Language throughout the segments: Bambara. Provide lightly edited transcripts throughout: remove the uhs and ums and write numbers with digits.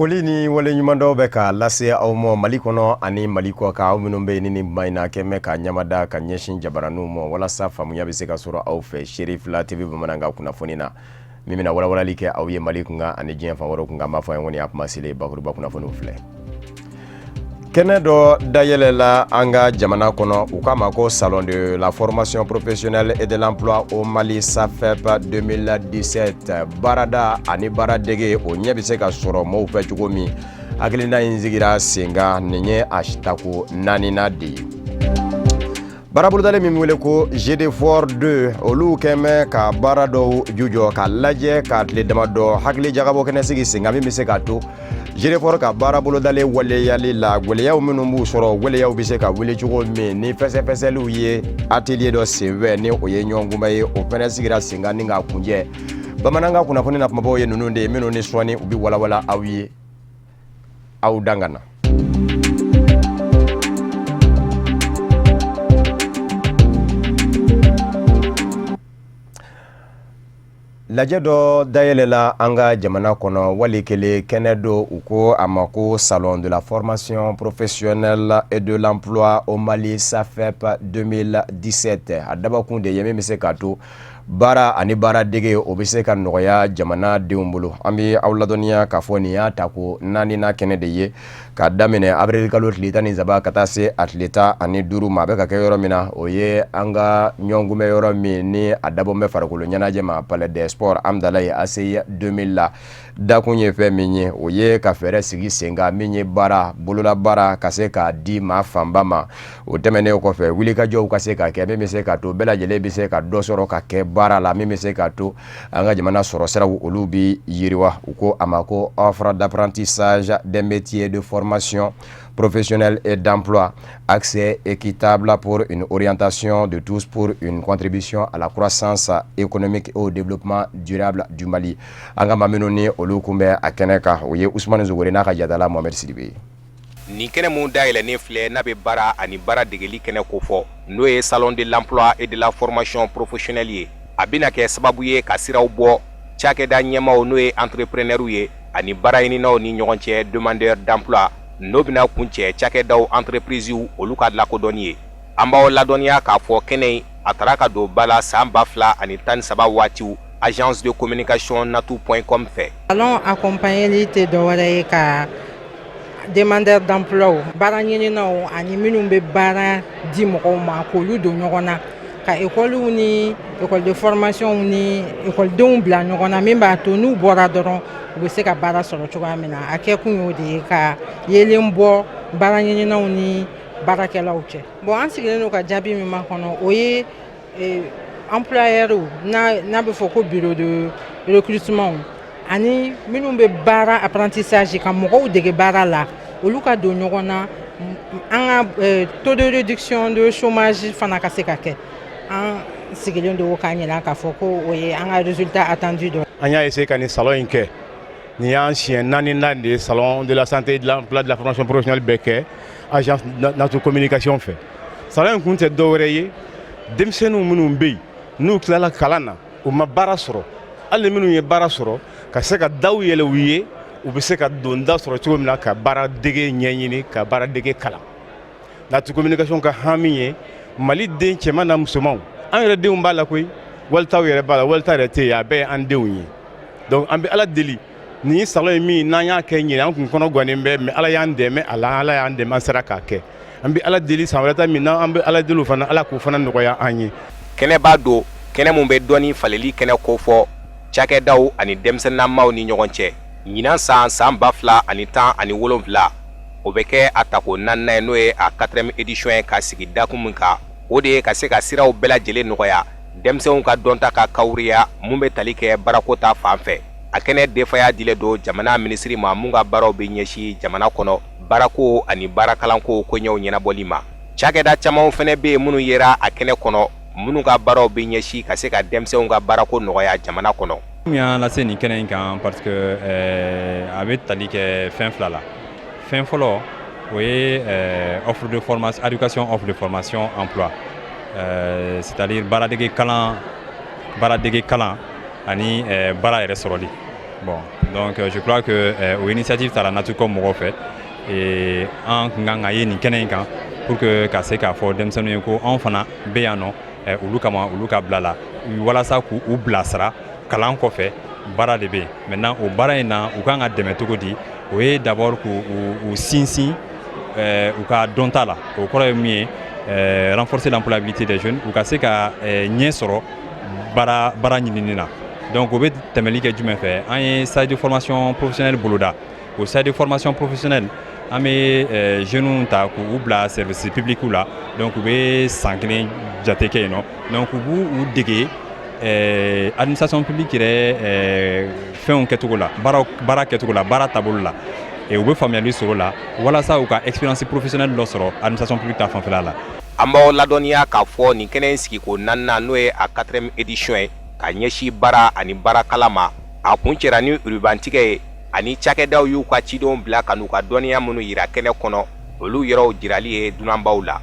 Foli ni waleɲumandɔn bɛ ka lase aw ma Mali kɔnɔ ani Mali kɔ kan, aw minnu bɛ yen ni nin ba in na kɛn bɛ ka ɲamada ka ɲɛsin jabaraninw ma walasa faamuya bɛ se ka sɔrɔ aw fɛ Serifila TV bamanankan kunnafoni na min bɛna walawalali kɛ aw ye Mali kunkan ani diɲɛ fan wɛrɛw kunkan. An b'a fɔ an ye ko nin y'a kuma selen, bakuruba kunnafoniw filɛ. Kɛnɛ dɔ dayɛlɛla an ka jamana kɔnɔ, u k'a ma ko Salon de la formation professionnelle et de l'emploi au Mali SAFEP 2017. Baarada ani baaradege, o ɲɛ bɛ se ka sɔrɔ maaw fɛ cogo min, hakilina in sigira sen kan. Nin ye a tako naaninan de ye. Baarabolodalen min wele ko GD4 2, olu kɛn bɛ ka baara dɔw jujɔ ka lajɛ ka tile damadɔ hakili jagabɔ kɛnɛ sigi sen kan, min bɛ se k'a to GD4 ka baara bolodalen waleyali la, gwɛlɛyaw minnu b'u sɔrɔ, gwɛlɛyaw bɛ se ka wuli cogo min ni fɛsɛfɛsɛliw ye. Atelier dɔ senfɛ, ni o ye ɲɔgɔnkunbɛn ye, o fɛnɛ sigira sen kan ni k'a kuncɛ. Bamanankan kunnafoni na kumabaw ye ninnu de ye, minnu ni sɔɔni u bɛ walawala aw ye, aw dan ka na. Lajɛ dɔ dayɛlɛla an ka jamana kɔnɔ, wali kelen kɛnɛ don, u ko a ma ko Salon de la formation professionnelle et de l'emploi au Mali SAFEP 2017. A dabakun de ye min bɛ se k'a to baara ani baaradege, o bɛ se ka nɔgɔya jamana denw bolo. An bɛ aw ladɔnniya k'a fɔ nin y'a tako naaninan kɛnɛ de ye, ka daminɛ avril kalo tile 13 ka taa se a tile 15 ma. A bɛ ka kɛ yɔrɔ min na, o ye an ka ɲɔgɔnkunbɛn yɔrɔ min ni a dabɔ bɛ farikolo ɲɛnajɛ ma, Palais des Sports Hamdallaye ACI 2000 la. Dakun ye fɛn min ye, o ye ka fɛɛrɛ sigi sen kan min ye baara bololabaara ka se k'a di maa fanba ma. O tɛmɛnen kɔfɛ, wulikajɔw ka se ka kɛ min bɛ se ka to bɛɛ lajɛlen bɛ se ka dɔ sɔrɔ ka kɛ baara la, min bɛ se ka to an ka jamana sɔrɔ siraw olu bɛ yiriwa. U ko a ma ko offre d'apprentissage des métiers de formation professionnelle et d'emploi, accès équitable pour une orientation de tous pour une contribution à la croissance économique et au développement durable du Mali. An ka maa minnu ni olu kun bɛ a kɛnɛ kan, o ye Usumani Zogore n'a ka jatala Mohamed Sidibe ye. Nin kɛnɛ mun dayɛlɛnnen filɛ, n'a bɛ baara ani baara degeli kɛnɛ kofɔ, n'o ye Salon de l'emploi et de la formation professionnelle ye, a bɛna kɛ sababu ye ka siraw bɔ cakɛda ɲɛmaw, n'o ye entrepreneurs ye, ani baaraɲininaw ni ɲɔgɔn cɛ, demandeur d'emploi, n'o bɛna kuncɛ cakɛdaw, entreprises, olu ka lakodɔnni ye. An b'aw ladɔnniya k'a fɔ kɛnɛ in a taara ka don ba la san 2013 waatiw agence de communication natu.com fɛ. Salon accompagner tɛ dɔwɛrɛ ye ka demandeur d'emploi, baara ɲininaw ani minnu bɛ baara di mɔgɔw ma, k'olu don ɲɔgɔn na, ka ekɔliw ni école de formation ni ekɔlidenw bila ɲɔgɔn na, min b'a to n'u bɔra dɔrɔn, u bɛ se ka baara sɔrɔ cogoya min na. A kɛkun y'o de ye, ka yeelen bɔ baara ɲininaw ni baarakɛlaw cɛ. Bon, an sigilen don ka jaabi min makɔnɔ, o ye employeur, n'a bɛ fɔ ko bureau de recrutement, ani minnu bɛ baara apprentissage, ka mɔgɔw dege baara la, olu ka don ɲɔgɔn na, an ka taux de réduction de chômage fana ka se ka kɛ. An sigilen don k'a ɲina k'a fɔ ko o ye an ka résultat attendu dɔ. An y'a essayé ka nin salon in kɛ, nin y'an siɲɛ naaninan de ye. Salon de la santé, de l'emploi, de la formation professionnelle bɛ kɛ agence Natu Communication fɛ. Salon in kun tɛ dɔwɛrɛ ye, denmisɛnninw minnu bɛ yen n'u tilala kalan na, u ma baara sɔrɔ, hali ni minnu ye baara sɔrɔ, ka se ka daw yɛlɛ u ye, u bɛ se ka don da sɔrɔ cogo min na ka baara dege ɲɛɲini, ka baara dege kalan. Natu Communication ka hami ye Mali den cɛman n'a musomanw, an yɛrɛ denw b'a la koyi, walitaw yɛrɛ b'a la, walita yɛrɛ tɛ yen, a bɛɛ ye an denw ye. Donc an bɛ Ala deli, nin salon ye min n'an y'a kɛ ɲinɛ, an kun kɔnɔ gannen bɛ, mais Ala y'an dɛmɛ a la, Ala y'an dɛmɛ, an sera k'a kɛ. An bɛ Ala deli, san wɛrɛ ta min n'an bɛ Ala deli, o fana, Ala k'o fana nɔgɔya an ye. Kɛnɛba don, kɛnɛ mun bɛ dɔnni faleli kɛnɛ kofɔ cakɛdaw ani denmisɛnninamaw ni ɲɔgɔn cɛ. Ɲinan san, san 2017, o bɛ kɛ a tako naaninan ye, n'o ye a quatrième édition ye, ka sigi dakun min kan, o de ye ka se ka siraw bɛɛ lajɛlen nɔgɔya denmisɛnw ka dɔnta ka kawuriya mun bɛ tali kɛ baarako ta fan fɛ. A kɛnɛ denfaya dilen don jamana minisiri ma, mun ka baaraw bɛ ɲɛsin jamana kɔnɔ baarako ani baarakalanko koɲɛw ɲɛnabɔli ma. Cakɛda camanw fɛnɛ bɛ yen minnu yera a kɛnɛ kɔnɔ, minnu ka baaraw bɛ ɲɛsin ka se ka denmisɛnw ka baarako nɔgɔya jamana kɔnɔ. Mun y'an lase nin kɛnɛ in kan? Parce que a bɛ tali kɛ fɛn fila la. Fɛn fɔlɔ, o ye offre de formation, éducation, offre de formation, emploi, c'est-à-dire baaradege kalan, baaradege kalan ani baara yɛrɛ sɔrɔli. Bon, Donc je crois que o initiative taara Natcom mɔgɔw fɛ et an kun kan ka ye nin kɛnɛ in kan pour que ka se k'a fɔ denmisɛnninw ye ko anw fana bɛ yan nɔ olu kama, olu ka bila la, walasa k'u u bilasira. Kalan kɔfɛ, baara de bɛ yen. Maintenant, o baara in na, u kan ka dɛmɛ cogo di? O ye d'abord k'u u sinsin u ka dɔnta la. O kɔrɔ ye mun ye? Renforcer l'employabilité des jeunes, u ka se ka ɲɛ sɔrɔ baara ɲinini na. Donc o bɛ tɛmɛli kɛ jumɛn fɛ? An ye stage de formation professionnelle boloda. O stage de formation professionnelle, an bɛ jeunes ta k'u bila service public la. Donc u bɛ san 1 jate kɛ yen nɔ. Donc u b'u u dege administration publique yɛrɛ fɛnw kɛcogo la, baara kɛcogo la, baara taabolo la. U bɛ faamuyali sɔrɔ o la walasa u ka expérience professionnelle dɔ sɔrɔ administration publique ta fanfɛla la. An b'aw ladɔnniya k'a fɔ nin kɛnɛ in sigiko naaninan, n'o ye a quatrième édition ye, ka ɲɛsin baara ani baarakala ma, a kun cɛra ni rubantigɛ ye, ani cakɛdaw y'u ka cidenw bila ka n'u ka dɔnniya minnu yira kɛnɛ kɔnɔ, olu yɔrɔw jirali ye dunanbaw la.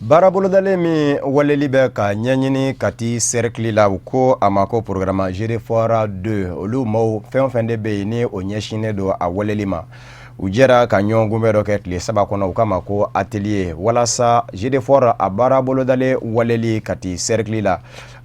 Baara bolodalen min waleli bɛ ka ɲɛɲini Kati cercle la, u ko a ma ko programme Gédéfor 2, olu maaw fɛn o fɛn de bɛ yen ni o ɲɛsinnen don a waleli ma, u jɛra ka ɲɔgɔn kunbɛn dɔ kɛ tile 3 kɔnɔ, u k'a ko atelier, walasa Gédéfor a baara bolodalen waleli Kati cercle la,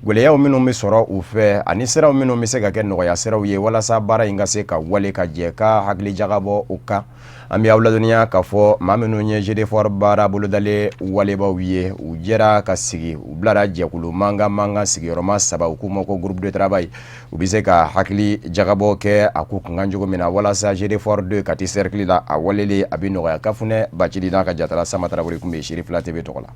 gɛlɛyaw minnu bɛ sɔrɔ u fɛ ani siraw minnu bɛ se ka kɛ nɔgɔya siraw ye walasa baara in ka se ka wale ka jɛ ka hakili jagabɔ o kan. An bɛ aw ladɔnniya k'a fɔ maa minnu ye Gédéfor baara bolodalen walebaw ye, u jɛra ka sigi, u bilara jɛkulu mankan mankan sigiyɔrɔma saba, u k'u ma ko groupe de travail. U bɛ se ka hakili jagabɔ kɛ a ko kunkan cogo min na walasa Gédéfor 2 Kati cercle la, a waleli a bɛ nɔgɔya. Kafunɛ Bacili n'a ka jatala Sama Tarawele tun bɛ Seri Fila TV tɔgɔ la.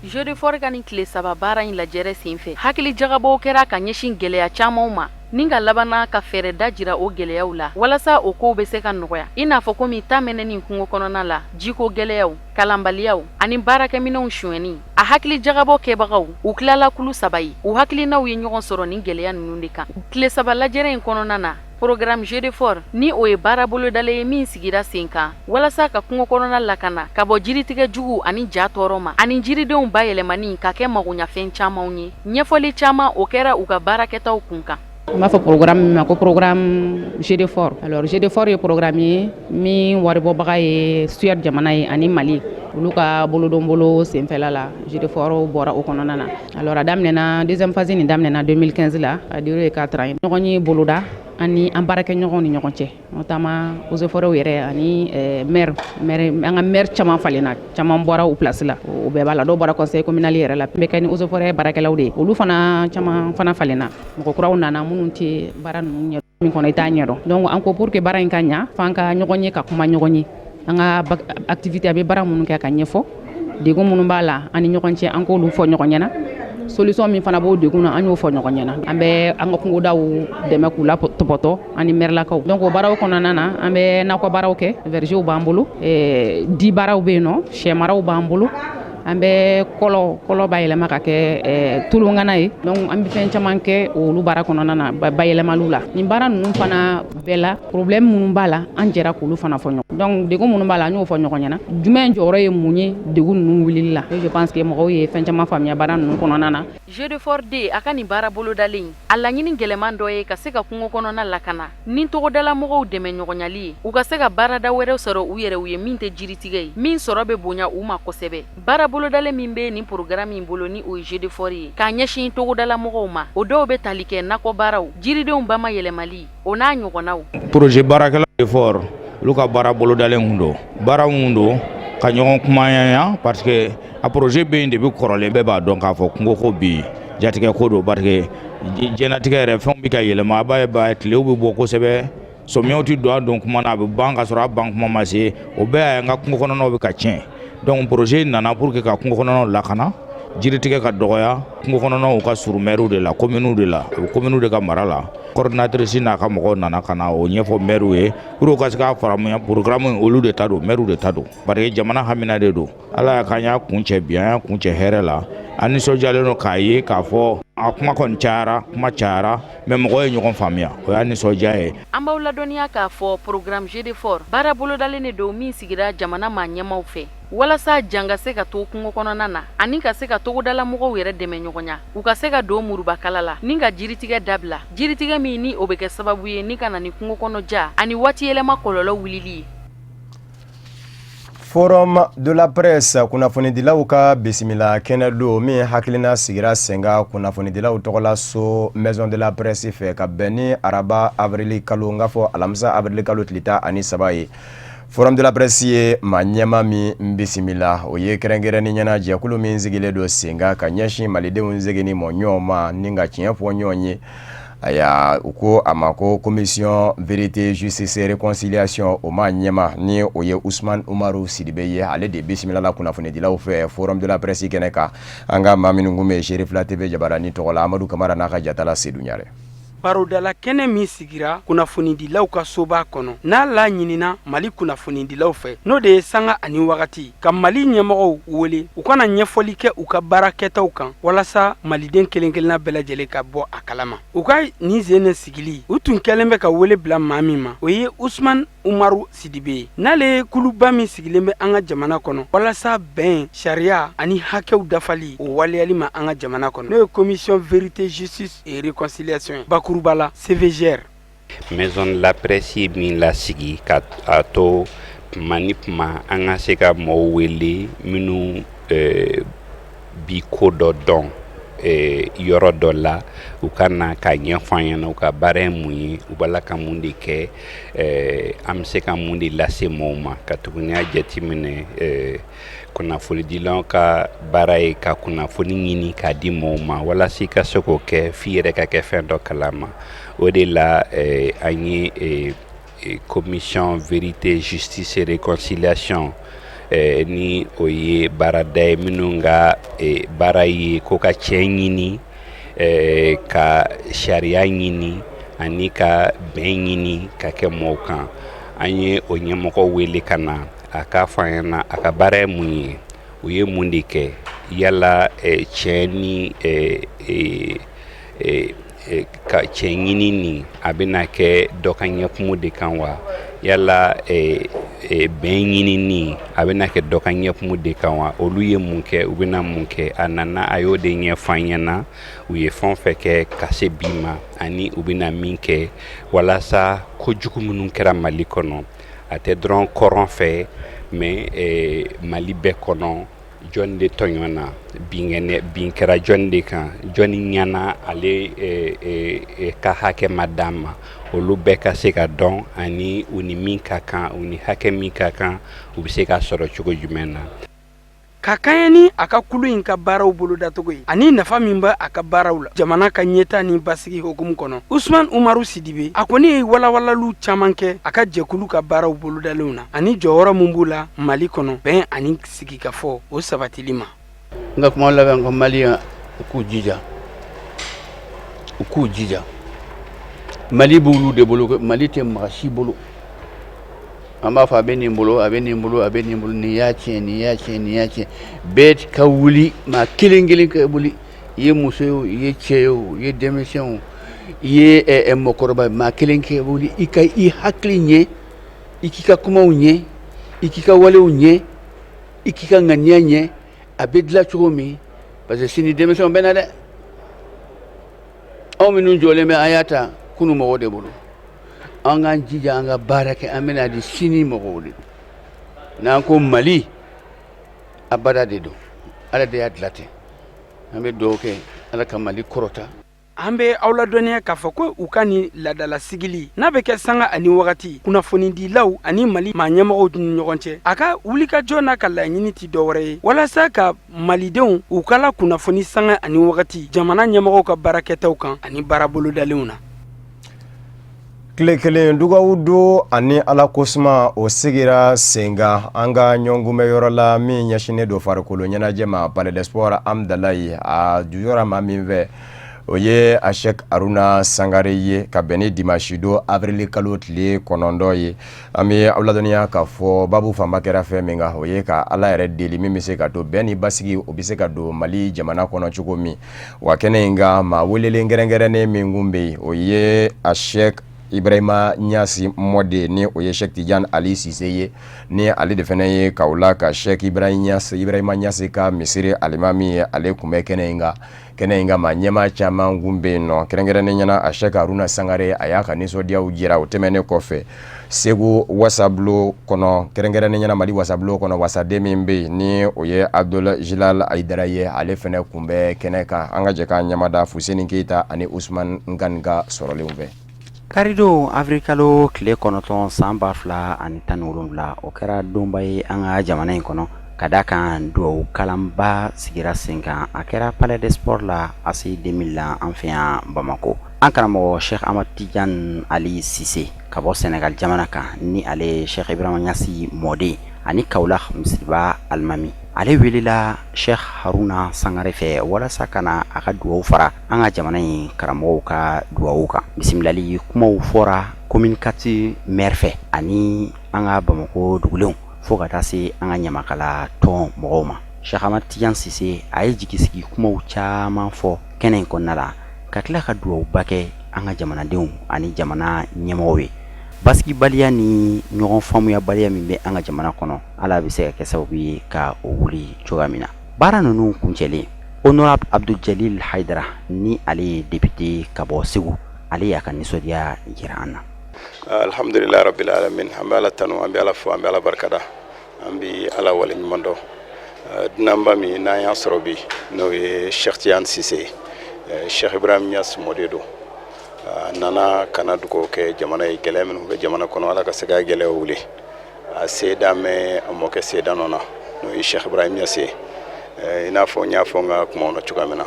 Gédéfor ka nin tile 3 baara in lajɛrɛ senfɛ, hakili jagabɔw kɛra ka ɲɛsin gɛlɛya camanw ma, ni ka labanna ka fɛɛrɛ da jira o gɛlɛyaw la walasa o kow bɛ se ka nɔgɔya, i n'a fɔ komi ta mɛnɛni kungo kɔnɔna la, jiko gɛlɛyaw, kalanbaliyaw ani baarakɛminɛnw sonyɛni. A hakili jagabɔ kɛbagaw, u tilala kulu saba ye, u hakilinaw ye ɲɔgɔn sɔrɔ nin gɛlɛya ninnu de kan. Tile 3 lajɛrɛ in kɔnɔna na, programme Gédéfor, ni o ye baara bolodalen ye min sigira sen kan walasa ka kungo kɔnɔna lakana ka bɔ jiritigɛ jugu ani ja tɔɔrɔ ma, ani jiridenw bayɛlɛmani ka kɛ magoɲafɛn camanw ye, ɲɛfɔli caman o kɛra u ka baarakɛtaw kun kan. An b'a fɔ programme min ma ko programme Gédéfor. Alors, Gédéfor ye programme ye min waribɔbaga ye Suède jamana ye ani Mali, olu ka bolodonbolo senfɛla la, Gédéfor bɔra o kɔnɔna na. Alors, a daminɛna, deuxième phase nin daminɛna 2015 la, a durée ye 4 ans ye. Ɲɔgɔn ye boloda an ni an baarakɛɲɔgɔnw ni ɲɔgɔn cɛ, notamment eaux et forêts yɛrɛ ani maire. An ka maire caman falenna, caman bɔra u place la, o bɛɛ b'a la. Dɔw bɔra conseil communal yɛrɛ la, bɛ kɛ ni eaux et forêts baarakɛlaw de ye, olu fana caman fana falenna. Mɔgɔ kuraw nana minnu tɛ baara ninnu ɲɛ min kɔnɔ, i t'a ɲɛdɔn. Donc an ko pour que baara in ka ɲa, f'an ka ɲɔgɔn ye, ka kuma ɲɔgɔn ye, an ka activité, a bɛ baara minnu kɛ, ka ɲɛfɔ, degun minnu b'a la an ni ɲɔgɔn cɛ, an k'olu fɔ ɲɔgɔn ɲɛna. Solution min fana b'o degun na, an y'o fɔ ɲɔgɔn ɲɛna. An bɛ an ka kungodaw dɛmɛ k'u la tɔpɔtɔ ani mɛrilakaw. Donc o baaraw kɔnɔna na, an bɛ nakɔ baaraw kɛ, vergerw b'an bolo, di baaraw bɛ yen nɔ, sɛ maraw b'an bolo, an bɛ kɔlɔ bayɛlɛma ka kɛ tulongana ye. Donc an bɛ fɛn caman kɛ olu baara kɔnɔna na, bayɛlɛmaliw la. Nin baara ninnu fana bɛɛ la, problème minnu b'a la, an jɛra k'olu fana fɔ ɲɔgɔn. Donc degun minnu b'a la, an y'o fɔ ɲɔgɔn ɲɛna, jumɛn jɔyɔrɔ ye mun ye degun ninnu wulili la. Je pense que mɔgɔw ye fɛn caman faamuya baara ninnu kɔnɔna na. Gédéfor 2, a ka nin baara bolodalen, a laɲini gɛlɛman dɔ ye ka se ka kungo kɔnɔna lakana ni togodala mɔgɔw dɛmɛ ɲɔgɔnyali ye, u ka se ka baarada wɛrɛw sɔrɔ u yɛrɛw ye min tɛ jiritigɛ ye, min sɔrɔ bɛ bonya u ma kosɛbɛ. Baara bolodalen min bɛ nin programme in bolo, ni o ye Gédéfor ye, k'a ɲɛsin togodala mɔgɔw ma, o dɔw bɛ tali kɛ nakɔ baaraw, jiridenw bayɛlɛmali, o n'a ɲɔgɔnnaw. Projet baarakɛla Gédéfor, olu ka baara bolodalen kun don, baara mun don ka ɲɔgɔn kumaɲaya, parce que a projet bɛ yen depuis kɔrɔlen. Bɛɛ b'a dɔn k'a fɔ kungo ko bi jatigɛ ko don, parce que diɲɛlatigɛ yɛrɛ, fɛnw bɛ ka yɛlɛma. A b'a ye ba tilew bɛ bɔ kosɛbɛ, sɔmiyaw tɛ don a don kuma na, a bɛ ban ka sɔrɔ a ban kuma ma se. O bɛɛ y'an ka kungo kɔnɔnaw bɛ ka tiɲɛ. Donc projet nana pour que ka kungo kɔnɔnaw lakana, jiritigɛ ka dɔgɔya, kungo kɔnɔnaw ka surun maires de la, communes de la, o communes de ka mara la. Coordinatrice n'a ka mɔgɔw nana ka na o ɲɛfɔ maires ye pour que u ka se k'a faamuya, programme olu de ta don, maires de ta don, parce que jamana hamina de don. Ala y'a k'an y'a kun cɛ bi, an y'a kun cɛ hɛrɛ la. An nisɔndiyalen don k'a ye k'a fɔ a kuma kɔni cayara, kuma cayara, mais mɔgɔw ye ɲɔgɔn faamuya, o y'a nisɔndiya ye. An b'aw ladɔnniya k'a fɔ programme Gédéfor, baara bolodalen de don min sigira jamana maa ɲɛmaw fɛ. Walasa jan ka se ka to kungo kɔnɔna na ani ka se ka togodalamɔgɔw yɛrɛ dɛmɛ ɲɔgɔn u ka se ka don murubakala la ni ka jiritigɛ dabila, jiritigɛ min ni o bɛ kɛ sababu ye ni ka na ni kungo kɔnɔ ja ani waati yɛlɛma kɔlɔlɔ wulili ye. Forum de la presse, kunnafonidilaw ka bisimila kɛnɛ don min hakilina sigira sen kan kunnafonidilaw tɔgɔla so Maison de la presse fɛ, ka bɛn ni araba avril kalo, n k'a fɔ alamisa avril kalo tile 13 ye. Forum de la presse ye maa ɲɛma min bisimila, o ye kɛrɛnkɛrɛnnenya na jɛkulu min sigilen don sen kan ka ɲɛsin malidenw seginni mɔ ɲɔgɔn ma ni ka tiɲɛ fɔ ɲɔgɔn ye. Aya, u ko a ma ko Commission vérité, justice, réconciliation. O maa ɲɛma ni o ye Usman Umaru Sidibe ye, ale de bisimilala kunnafonidilaw fɛ Forum de la presse kɛnɛ kan. An ka maa minnu kun bɛ Serifila TV jabaranin tɔgɔ la, Amadu Kamara n'a ka jatala Sedu Ɲare. Barodala kɛnɛ min sigira kunnafonidilaw ka soba kɔnɔ, n'a laɲinina Mali kunnafonidilaw fɛ, n'o de ye sanga ani wagati ka Mali ɲɛmɔgɔw wele u ka na ɲɛfɔli kɛ u ka baara kɛtaw kan, walasa maliden kelen kelenna bɛɛ lajɛlen ka bɔ a kalama. U ka nin sen sigili, u tun kɛlen bɛ ka wele bila maa min ma, o ye Usman Umaru Sidibe ye, n'ale ye kuluba min sigilen bɛ an ka jamana kɔnɔ walasa bɛn, sariya ani hakɛw dafali, o waleyali ma an ka jamana kɔnɔ, n'o ye Commission vérité, justice et réconciliation ye, bakuruba la CVJR. Maison de la presse ye min lasigi ka a to tuma ni tuma an ka se ka mɔgɔw wele minnu bi ko dɔ dɔn yɔrɔ dɔ la, u ka na k'a ɲɛfɔ an ɲɛna u ka baara ye mun ye, u b'a la ka mun de kɛ, an bɛ se ka mun de lase mɔgɔw ma. Ka tuguni y'a jateminɛ, kunnafonidilaw ka baara ye ka kunnafoni ɲini k'a di mɔgɔw ma. Walasa i ka se k'o kɛ, f'i yɛrɛ ka kɛ fɛn dɔ kalama. O de la an ye Commission vérité, justice et réconciliation, ni o ye baarada ye minnu ka baara ye ko ka tiɲɛ ɲini, ka sariya ɲini ani ka bɛn ɲini ka kɛ mɔgɔw kan. An ye o ɲɛmɔgɔ wele ka na a k'a fɔ an ɲɛna a ka baara ye mun ye, u ye mun de kɛ, yala tiɲɛ ni ka tiɲɛ ɲini nin, a bɛna kɛ dɔ ka ɲɛkumu de kan wa? Yala bɛn ɲinini, a bɛna kɛ dɔ ka ɲɛkumu de kan wa? Olu ye mun kɛ, u bɛna mun kɛ? A nana, a y'o de ɲɛfɔ an ɲɛna, u ye fɛn o fɛn kɛ ka se bi ma ani u bɛna min kɛ walasa kojugu minnu kɛra Mali kɔnɔ, a tɛ dɔrɔn kɔrɔn fɛ, mais Mali bɛɛ kɔnɔ, jɔn de tɔɲɔna, binkɛnɛ bin kɛra jɔn de kan, jɔnni ɲana ale ka hakɛ ma d'a ma, olu bɛɛ ka se ka dɔn ani u ni min ka kan, u ni hakɛ min ka kan, u bɛ se k'a sɔrɔ cogo jumɛn na. Ka kɛɲɛ ni a ka kulu in ka baaraw bolodacogo ye ani nafa min bɛ a ka baaraw la jamana ka ɲɛta ni basigi hukumu kɔnɔ, Usman Umaru Sidibe, a kɔni ye walawalaliw caman kɛ a ka jɛkulu ka baaraw bolodalenw na ani jɔyɔrɔ min b'u la Mali kɔnɔ bɛn ani sigikafɔ o sabatili ma. N ka kuma laban ko maliyɛn u k'u jija, u k'u jija. Mali b'olu de bolo, Mali tɛ maa si bolo. An b'a fɔ a bɛ nin bolo, a bɛ nin bolo, a bɛ nin bolo, nin y'a tiɲɛ, nin y'a tiɲɛ, nin y'a tiɲɛ. Bɛɛ ka wuli, maa kelen kelen ka wuli. I ye muso ye o, i ye cɛ ye o, i ye denmisɛn o, i ye mɔgɔkɔrɔba ye, maa kelen ka wuli, i ka i hakili ɲɛ, i k'i ka kumaw ɲɛ, i k'i ka walew ɲɛ, i k'i ka ŋaniya ɲɛ, a bɛ dilan cogo min. Parce que sini denmisɛnw bɛ na dɛ. Anw minnu jɔlen bɛ, an y'a ta kunun mɔgɔw de bolo. An k'an jija, an ka baara kɛ, an bɛna di sini mɔgɔw de. N'an ko Mali, abada de don, Ala de y'a dilan ten. An bɛ dugawu kɛ, Ala ka Mali kɔrɔta. An bɛ aw ladɔnniya k'a fɔ ko u ka nin laadala sigili n'a bɛ kɛ sanga ani wagati kunnafonidilaw ani Mali maa ɲɛmɔgɔw ni ɲɔgɔn cɛ, a ka wulikajɔ n'a ka laɲini tɛ dɔwɛrɛ ye walasa ka malidenw u ka la kunnafoni sanga ani wagati jamana ɲɛmɔgɔw ka baarakɛtaw kan ani baara bolodalenw na. Tile kelen dugawu don ani Ala kosuma, o sigira sen kan an ka ɲɔgɔnkunbɛnyɔrɔ la min ɲɛsinnen don farikolo ɲɛnajɛ ma, Palais des Sports Hamdallaye. A jujɔra maa min fɛ, o ye a Sɛki Haruna Sangare ye, ka bɛn ni dimanche don avril kalo tile 9 ye. An bɛ aw ladɔnniya k'a fɔ babu fanba kɛra fɛn min kan, o ye ka Ala yɛrɛ deli min bɛ se ka to bɛn ni basigi, o bɛ se ka don Mali jamana kɔnɔ cogo min. Wa kɛnɛ in kan, maa welelen kɛrɛnkɛrɛnnen min kun bɛ yen, o ye a Sɛki Ibrahima Ɲasi mɔden ni o ye Cheikh Tidiane Ali Sise ye, ni ale de fana ye Kaolack ka Cheikh Ibrahima Ɲasi ka misiri alimami ye, ale tun bɛ kɛnɛ in kan. Kɛnɛ in kan, maa ɲɛmaa caman kun bɛ yen nɔ, kɛrɛnkɛrɛnnenya na a Cheikh Haruna Sangare, a y'a ka nisɔndiyaw jira. O tɛmɛnen kɔfɛ, Segu wasabulon kɔnɔ, kɛrɛnkɛrɛnnenya na Mali wasabulon kɔnɔ, wasaden min bɛ yen ni o ye Abdul Jilal Ayidara ye, ale fana kun bɛ kɛnɛ kan. An ka jɛ k'an ɲamada Fuseni Keyita ani Usman Nkan ka sɔrɔlenw fɛ. Karidon awirilikalo tile 9 san 2017, o kɛra donba ye an ka jamana in kɔnɔ, ka da kan dugawu kalanba sigira sen kan. A kɛra Palais des Sports la, ACI 2000 la, an fɛ yan Bamakɔ. An karamɔgɔ Cheikh Ahmad Tidiane Ali Sise ka bɔ Senegal jamana kan, ni ale ye Cheikh Ibrahima Ɲasi mɔden ani Kaolack misiriba alimami, ale welela Cheikh Haruna Sangare fɛ walasa ka na a ka dugawu fara an ka jamana in karamɔgɔw ka dugawu kan. Bisimilali kumaw fɔra commune 4 maire fɛ ani an ka Bamakɔ dugulenw, fo ka taa se an ka ɲamakala tɔn mɔgɔw ma. Cheikh Ahmad Tidiane Sise, a ye jigisigi kumaw caman fɔ kɛnɛ in kɔnɔna la, ka tila ka dugawuba kɛ an ka jamanadenw ani jamana ɲɛmɔgɔw ye. Basigibaliya ni ɲɔgɔn faamuyabaliya min bɛ an ka jamana kɔnɔ, Ala bɛ se ka kɛ sababu ye ka o wuli cogoya min na. Baara ninnu kuncɛlen, honorable Abdul Jalil Haidara, ni ale ye député ka bɔ Segu, ale y'a ka nisɔndiya jira an na. Alhamdulilayi rabbil alamin. An bɛ Ala tanu, an bɛ Ala fo, an bɛ Ala barikada, an bɛ Ala wale ɲuman dɔn. Dunanba min n'an y'a sɔrɔ bi, n'o ye Cheikh Tidiane Sise ye, Cheikh Ibrahim Niass mɔden don, a nana ka na dugawu kɛ jamana ye. Gɛlɛya minnu bɛ jamana kɔnɔ, Ala ka se ka gɛlɛya wuli. A seda mɛn a mɔkɛ seda nɔ na, n'o ye Cheikh Ibrahim Niass ye. I n'a fɔ n y'a fɔ n ka kumaw na cogoya min na,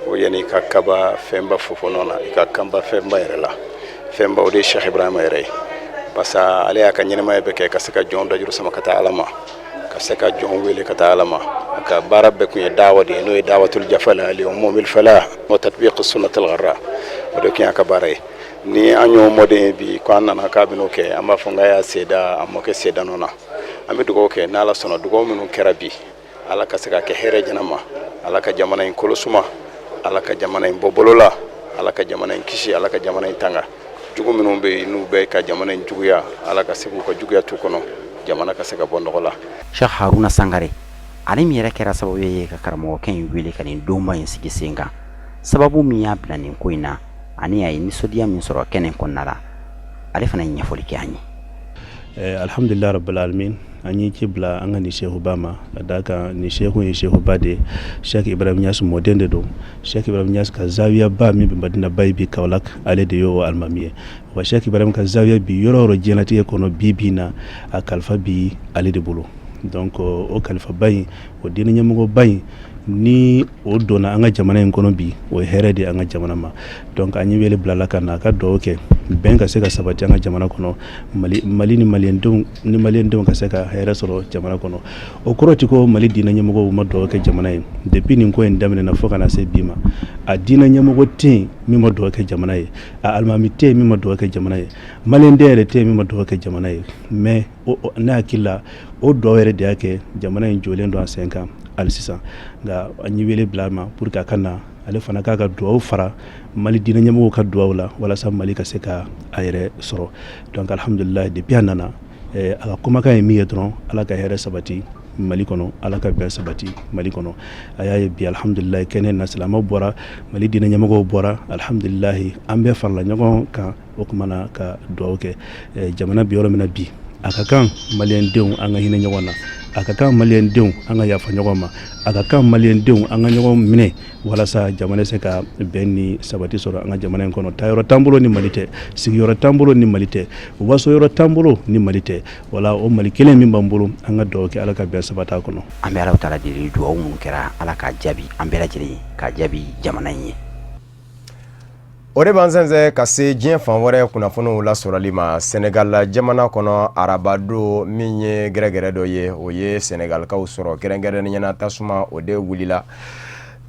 o yanni i ka kaba fɛnba fofo nɔ na, i ka kanba fɛnba yɛrɛ la. Fɛnba o de ye Cheikh Ibrahima yɛrɛ ye, parce que ale y'a ka ɲɛnamaya bɛɛ kɛ ka se ka jɔn dajuru sama ka taa Ala ma, ka se ka jɔn wele ka taa Ala ma. A ka baara bɛɛ tun ye dawa de ye, n'o ye dawatul jafala li umumil falah wa tatbiq sunnatul gharra. O de tun y'a ka baara ye. Ni an y'o mɔden ye bi ko an nana k'a bɛn'o kɛ, an b'a fɔ n y'a seda a mɔkɛ seda nɔ na. An bɛ dugawu kɛ, n'Ala sɔnna, dugawu minnu kɛra bi, Ala ka se ka kɛ hɛrɛ jana ma. Ala ka jamana in kolo suma, Ala ka jamana in bɔ bolo la, Ala ka jamana in kisi, Ala ka jamana in tanga. Jugu minnu bɛ yen n'u bɛ ka jamana in juguya, Ala ka se k'u ka juguya t'u kɔnɔ, jamana ka se ka bɔ nɔgɔ la. Cheikh Haruna Sangare, ale min yɛrɛ kɛra sababu ye ka karamɔgɔkɛ in wele ka nin donba in sigi sen kan, sababu min y'a bila nin ko in na ani a ye nisɔndiya min sɔrɔ kɛnɛ kɔnɔna la, ale fana ye ɲɛfɔli kɛ an ye. Alhamdulilayi rabbil alamin. An ye ci bila an ka nin sehuba ma, ka d'a kan nin sehu ye sehuba de ye. Cheikh Ibrahim Niass mɔden de don. Cheikh Ibrahim Niass ka zawiyaba min bɛ Madina Baye bi Kaolack, ale de y'o alimami ye. Wa Cheikh Ibrahim ka zawiya bi yɔrɔ o yɔrɔ diɲɛlatigɛ kɔnɔ bi bi in na, a kalifa bi ale de bolo. Donc o kalifaba in, o diinɛ ɲɛmɔgɔba in, ni o donna an ka jamana in kɔnɔ bi, o ye hɛrɛ de ye an ka jamana ma. Donc an ye wele bila la ka na a ka dugawu kɛ, bɛn ka se ka sabati an ka jamana kɔnɔ, Mali, Mali ni maliyɛndenw ni maliyɛndenw ka se ka hɛrɛ sɔrɔ jamana kɔnɔ. O kɔrɔ ti ko Mali diinɛ ɲɛmɔgɔw ma dugawu kɛ jamana ye. Depuis nin ko in daminɛna fo ka na se bi ma, a diinɛ ɲɛmɔgɔ tɛ yen min ma dugawu kɛ jamana ye, a alimami tɛ yen min ma dugawu kɛ jamana ye, maliyɛnden yɛrɛ tɛ yen min ma dugawu kɛ jamana ye. Mais ne hakili la, o dugawu yɛrɛ de y'a kɛ jamana in jɔlen don a sen kan hali sisan. Nka an ye wele bila a ma pour que a ka na, ale fana k'a ka dugawu fara Mali diinɛ ɲɛmɔgɔw ka dugawu la, walasa Mali ka se ka a yɛrɛ sɔrɔ. Donc alhamdulilayi, depuis a nana, a ka kumakan ye min ye dɔrɔn, Ala ka hɛrɛ sabati Mali kɔnɔ, Ala ka bɛn sabati Mali kɔnɔ. A y'a ye bi, alhamdulilayi, kɛnɛ na silamɛw bɔra, Mali diinɛ ɲɛmɔgɔw bɔra, alhamdulilayi, an bɛɛ farala ɲɔgɔn kan o tuma na ka dugawu kɛ. Jamana bɛ yɔrɔ min na bi, a ka kan maliyɛndenw an ka hinɛ ɲɔgɔn na, a ka kan maliyɛndenw an ka yafa ɲɔgɔn ma, a ka kan maliyɛndenw an ka ɲɔgɔn minɛ, walasa jamana se ka bɛn ni sabati sɔrɔ an ka jamana in kɔnɔ. Taayɔrɔ t'an bolo ni Mali tɛ, sigiyɔrɔ t'an bolo ni Mali tɛ, wasoyɔrɔ t'an bolo ni Mali tɛ. Wala o Mali kelen min b'an bolo, an ka dugawu kɛ Ala ka bɛn sabati a kɔnɔ. An bɛ Ala taala deli, dugawu minnu kɛra, Ala k'a jaabi an bɛɛ lajɛlen, k'a jaabi jamana in ye. O de b'an sɛnsɛn ka se diɲɛ fan wɛrɛ kunnafoniw lasɔrɔli ma. Senegal jamana kɔnɔ, arabadon min ye gɛrɛgɛrɛ dɔ ye, o ye Senegalikaw sɔrɔ, kɛrɛnkɛrɛnnenya na tasuma o de wulila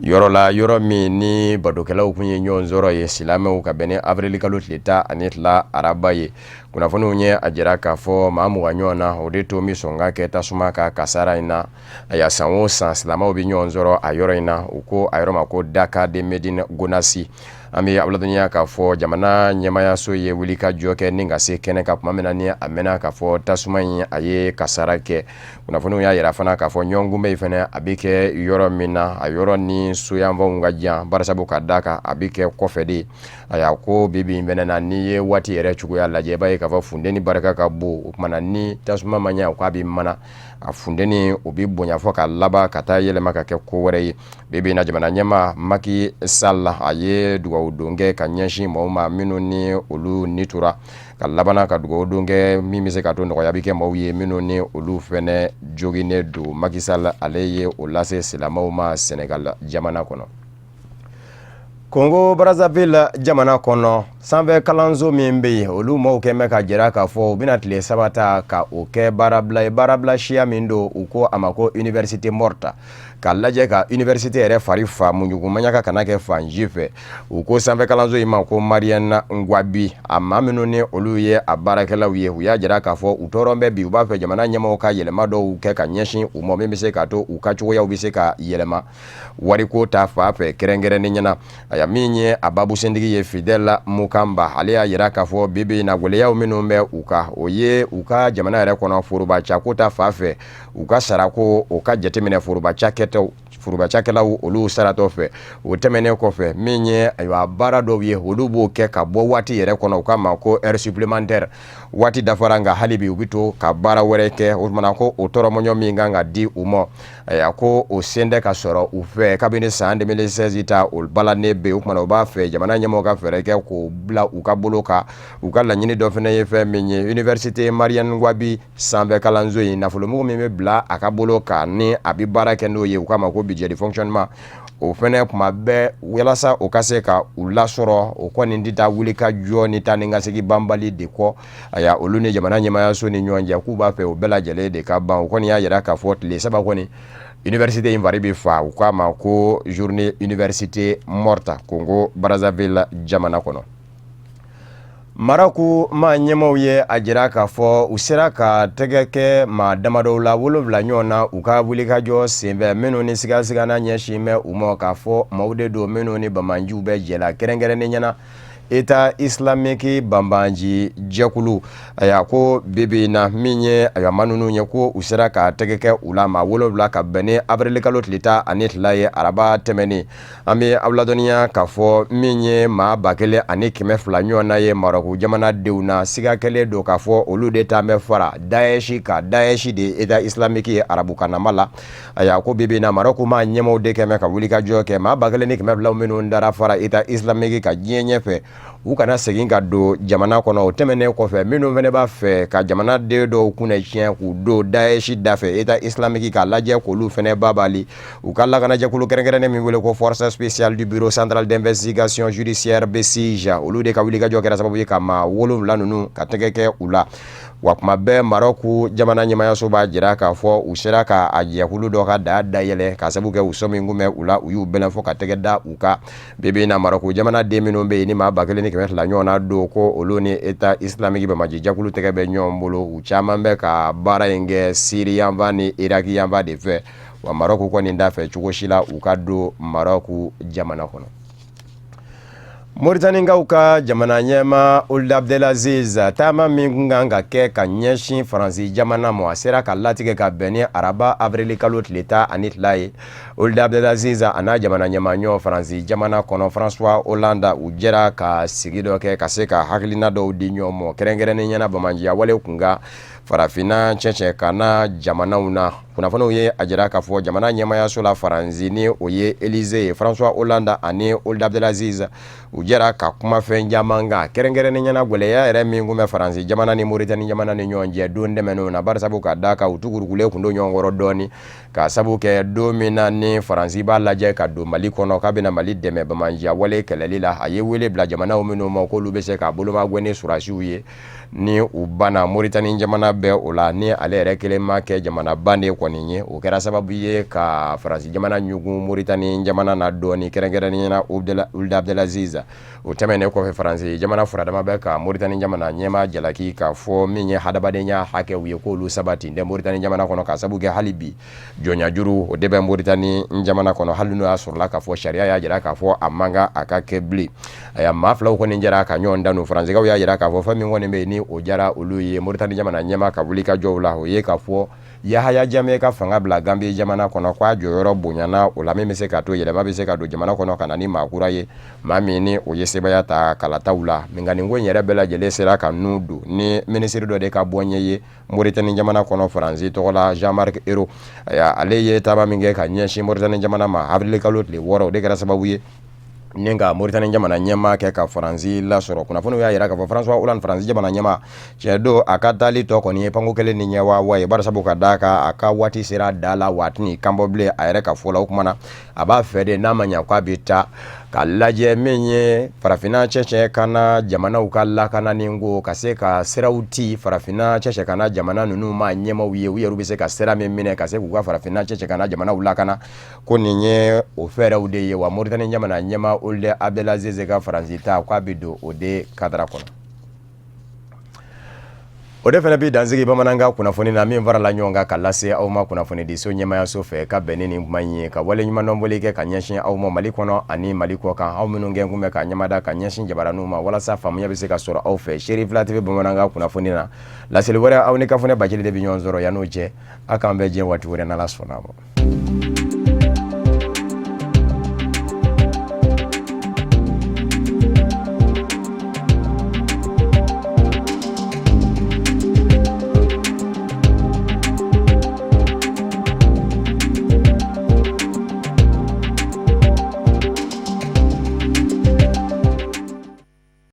yɔrɔ la, yɔrɔ min ni batokɛlaw tun ye ɲɔgɔn sɔrɔ ye, silamɛw, ka bɛn ni avril kalo tile 12 araba ye. Kunnafoniw ye a jira k'a fɔ maa 20 ɲɔgɔn na, o de to bɛ sɔn ka kɛ tasuma ka kasara in na. Ayiwa, san o san silamɛw bɛ ɲɔgɔn sɔrɔ a yɔrɔ in na, u ko a yɔrɔ ma ko Daka de Medine Gonasi. An bɛ aw ladɔnniya k'a fɔ jamana ɲɛmaayaso ye wuli ka jɔ kɛ ni ka se kɛnɛ kan tuma min na ni a mɛnna k'a fɔ tasuma in a ye kasara kɛ. Kunnafoniw y'a jira fana k'a fɔ ɲɔgɔnkunbɛn in fana a bɛ kɛ yɔrɔ min na, a yɔrɔ ni soyanfanw ka jan, barisabu ka d'a kan a bɛ kɛ kɔfɛ de. Ayiwa, ko bi bi in fana na, n'i ye waati yɛrɛ cogoya lajɛ, i b'a ye k'a fɔ funteni barika ka bon. O tuma na ni tasuma ma ɲɛ, o k'a bɛ mana, a funteni o bɛ bonya fɔ ka laban ka taa yɛlɛma ka kɛ ko wɛrɛ ye. Bi bi in na, jamana ɲɛmaa Macky Sall a ye dugawu don kɛ ka ɲɛsin maaw ma minnu ni olu ni tora, ka laban ka dugawu don kɛ min bɛ se ka to nɔgɔya bɛ kɛ maaw ye minnu ni olu fana joginnen don. Macky Sall ale ye o lase silamɛw ma Sénégal jamana kɔnɔ. Congo Brazzaville jamana kɔnɔ, sanfɛ kalanso min bɛ yen, olu maaw kɛn bɛ ka jira k'a fɔ u bɛna tile 3 ta ka o kɛ baarabila ye. Baarabila siya min don, u ko a ma ko université morte, k'a lajɛ ka université yɛrɛ fari fa muɲugumaɲaka kana kɛ fan si fɛ. U ko sanfɛ kalanso in ma ko Marien Ngouabi. A maa minnu ni olu ye a baarakɛlaw ye, u y'a jira k'a fɔ u tɔɔrɔ bɛ bi, u b'a fɛ jamana ɲɛmaaw ka yɛlɛma dɔw kɛ ka ɲɛsin u ma min bɛ se k'a to u ka cogoyaw bɛ se ka yɛlɛma wariko ta fan fɛ kɛrɛnkɛrɛnnen ɲɛna. Aya, min ye a babusentigi ye, Fidèle Mukamba, ale y'a jira k'a fɔ bi bi in na, gɛlɛyaw minnu bɛ u kan, o ye u ka jamana yɛrɛ kɔnɔ foroba cako ta fan fɛ, u ka sarako o ka jateminɛ foroba cakɛtɛw foroba cakɛlaw olu saratɔ fɛ. O tɛmɛnen kɔfɛ, min ye ayiwa baara dɔw ye, olu b'o kɛ ka bɔ waati yɛrɛ kɔnɔ, u k'a ma ko heure supplémentaire. Waati dafara, nka hali bi u bɛ to ka baara wɛrɛ kɛ. O tuma ko o tɔrɔmɔɲɔ min kan ka di u ma, a ko o sen tɛ ka sɔrɔ u fɛ kabini san 2016 ta, o balannen bɛ. O tuma u b'a fɛ jamana ɲɛmɔgɔw ka fɛɛrɛ kɛ k'o bila u ka bolo kan. U ka laɲini dɔ fana ye fɛn min ye, université Marien Ngouabi sanfɛ kalanso in, nafolomugu min bɛ bila a ka bolo kan ni a bɛ baara kɛ n'o ye, u k'a ma ko budget de fonctionnement, o fana kuma bɛɛ walasa o ka se ka u lasɔrɔ, o kɔni tɛ taa wuli ka jɔ ni taa ni ka segin banbali de kɔ. Aya, olu ni jamana ɲɛmaayaso ni ɲɔgɔn cɛ, k'u b'a fɛ o bɛɛ lajɛlen de ka ban. O kɔni y'a jira k'a fɔ tile 3 kɔni, université in fari bɛ fa, u k'a ma ko journée université morte, Congo Brazzaville jamana kɔnɔ. Marɔku maa ɲɛmaaw ye a jira k'a fɔ u sera ka tɛgɛ kɛ maa damadɔw la, 7 ɲɔgɔn na, u ka wulikajɔ senfɛ, minnu ni sigasigana ɲɛsin bɛ u ma k'a fɔ maaw de don minnu ni banbaanciw bɛ jɛ la, kɛrɛnkɛrɛnnen ɲɛna État islamique banbaanci jɛkulu. Ayiwa, ko bi bi in na, min ye ayiwa maa ninnu ye, ko u sera ka tɛgɛ kɛ u la, maa 7, ka bɛn ni avril kalo tile 12 ye, araba tɛmɛnen. An bɛ aw ladɔnniya k'a fɔ min ye maa 1200 ɲɔgɔn na ye Marɔku jamanadenw na, siga kɛlen don k'a fɔ olu de taa bɛ fara Daesh kan. Daesh de ye État islamique ye arabukanama la. Ayiwa, ko bi bi in na, Marɔku maa ɲɛmaaw de kɛmɛ ka wulikajɔ kɛ, maa 1200 minnu dara fara État islamique kan diɲɛ ɲɛfɛ, u kana segin ka don jamana kɔnɔ. O tɛmɛnen kɔfɛ, minnu fana b'a fɛ ka jamanaden dɔw kunna tiɲɛ k'u don Daesh da fɛ, État islamique, k'a lajɛ k'olu fana babali, u ka lakanajɛkulu kɛrɛnkɛrɛnnen min wele ko Force spéciale du Bureau central d'investigation judiciaire BCIJ, olu de ka wulikajɔ kɛra sababu ye ka maa 7 ninnu ka tɛgɛ kɛ u la. Wa kuma bɛɛ, Marɔku jamana ɲɛmaayaso b'a jira k'a fɔ u sera ka a jɛkulu dɔ ka da dayɛlɛ ka sababu kɛ u sɔmi kun bɛ u la, u y'u bɛlɛn fɔ ka tɛgɛ da u kan. Bi bi in na, Marɔku jamanaden minnu bɛ yen ni maa 1200 ɲɔgɔn na don, ko olu ni État islamique banbaanci jɛkulu tɛgɛ bɛ ɲɔgɔn bolo, u caman bɛ ka baara in kɛ Siri yanfan ni Iraki yanfan de fɛ. Wa Marɔku kɔni t'a fɛ cogo si la u ka don Marɔku jamana kɔnɔ. Moritanikaw ka jamana ɲɛmaa Ould Abdelaziz, taama min kun kan ka kɛ ka ɲɛsin Faransi jamana ma, a sera ka latigɛ ka bɛn ni araba avril kalo tile 12 ye. Ould Abdelaziz a n'a jamana ɲɛmaa ɲɔgɔn Faransi jamana kɔnɔ, François Hollande, u jɛra ka sigi dɔ kɛ ka se ka hakilina dɔw di ɲɔgɔn ma, kɛrɛnkɛrɛnnen ɲɛna banbaanciya wale kunkan farafinna cɛcɛ ka na jamanaw na. Kunnafoniw ye a jira k'a fɔ jamana ɲɛmaayaso la Faransi, ni o ye Élysée ye, François Hollande ani Ould Abdelaziz, u jɛra ka kuma fɛn caman kan, kɛrɛnkɛrɛnnen ɲɛna gɛlɛya yɛrɛ min kun bɛ Faransi jamana ni Moritani jamana ni ɲɔgɔn cɛ don tɛmɛnenw na, barisabu ka d'a kan u tugurugulen kun don ɲɔgɔn kɔrɔ dɔɔni, ka sabu kɛ don min na ni Faransi b'a lajɛ ka don Mali kɔnɔ k'a bɛna Mali dɛmɛ banbaanciya wale kɛlɛli la, a ye wele bila jamanaw minnu ma k'olu bɛ se k'a bolomagɛn ni sɔrɔdasiw ye ni u banna. Moritani jamana bonya bɛ o la ni ale yɛrɛ kelen ma kɛ jamanaba de kɔni ye, o kɛra sababu ye ka Faransi jamana ɲugun Moritani jamana na dɔɔni, kɛrɛnkɛrɛnnenya la Ould Abdelaziz. O tɛmɛnen kɔfɛ, Faransi jamana furadama bɛ ka Moritani jamana ɲɛmaa jalaki k'a fɔ min ye hadamadenya hakɛw ye, k'olu sabati tɛ Moritani jamana kɔnɔ, ka sabu kɛ hali bi jɔnyajuru o de bɛ Moritani jamana kɔnɔ, hali n'o y'a sɔrɔla k'a fɔ sariya y'a jira k'a fɔ a man kan a ka kɛ bilen. Aya, maa filaw kɔni jɛra ka ɲɔgɔn danu. Faransikaw y'a jira k'a fɔ fɛn min kɔni bɛ yen ni o jara olu ye Moritani jamana ɲɛmaa ka wuli ka jɔw la, o ye k'a fɔ Yahaya Jame ka fanga bila Gambie jamana kɔnɔ, k'a jɔyɔrɔ bonyana o la, min bɛ se ka to yɛlɛma bɛ se ka don jamana kɔnɔ ka na ni maa kura ye, maa min ni o ye sebaaya ta kalataw la. Nka nin ko in yɛrɛ bɛɛ lajɛlen sera ka nun don ni minisiri dɔ de ka bɔɲɛ ye Moritani jamana kɔnɔ Faransi tɔgɔ la, Jean-Marc Ayrault. Ale ye taama min kɛ ka ɲɛsin Moritani jamana ma avril kalo tile 6, o de kɛra sababu ye ni ka Moritani jamana ɲɛmaa kɛ ka Faransi lasɔrɔ. Kunnafoniw y'a jira k'a fɔ François Hollande, Faransi jamana ɲɛmaa, tiɲɛ don, a ka taali tɔ kɔni ye panko kelen ni ɲɛwawa ye, bari sabu ka d'a kan a ka waati sera da la, waati ni kanbɔ bilen a yɛrɛ ka fɔ la. O tuma na a b'a fɛ de, n'a ma ɲɛ k'a bɛ taa ka lajɛ min ye farafinna cɛcɛ kana jamanaw ka lakanani ko, ka se ka siraw ti farafinna cɛcɛ kana jamana ninnu ma ɲɛmaaw ye, u yɛrɛ bɛ se ka sira min minɛ ka se k'u ka farafinna cɛcɛ kana jamanaw lakana, ko nin ye o fɛɛrɛw de ye. Wa Moritani jamana ɲɛmaa Ould Abdelaziz ka Faransi ta, k'a bɛ don o de cadre kɔnɔ. O de fana bɛ dansigi bamanankan kunnafoni na min farala ɲɔgɔn kan ka lase aw ma kunnafonidiso ɲɛmayaso fɛ ka bɛn ni nin kuma in ye, ka waleɲumandɔnfoli kɛ ka ɲɛsin aw ma Mali kɔnɔ ani Mali kɔ kan, aw minnu kɛ kun bɛ ka ɲɛmada ka ɲɛsin jabaraninw ma walasa faamuya bɛ se ka sɔrɔ aw fɛ Cherifla TV bamanankan kunnafoni na. Laseli wɛrɛ, aw ni Kafunɛ Bacili de bɛ ɲɔgɔn sɔrɔ. Yan'o cɛ, aw k'an bɛn diɲɛ waati wɛrɛ, n'Ala sɔnna a ma.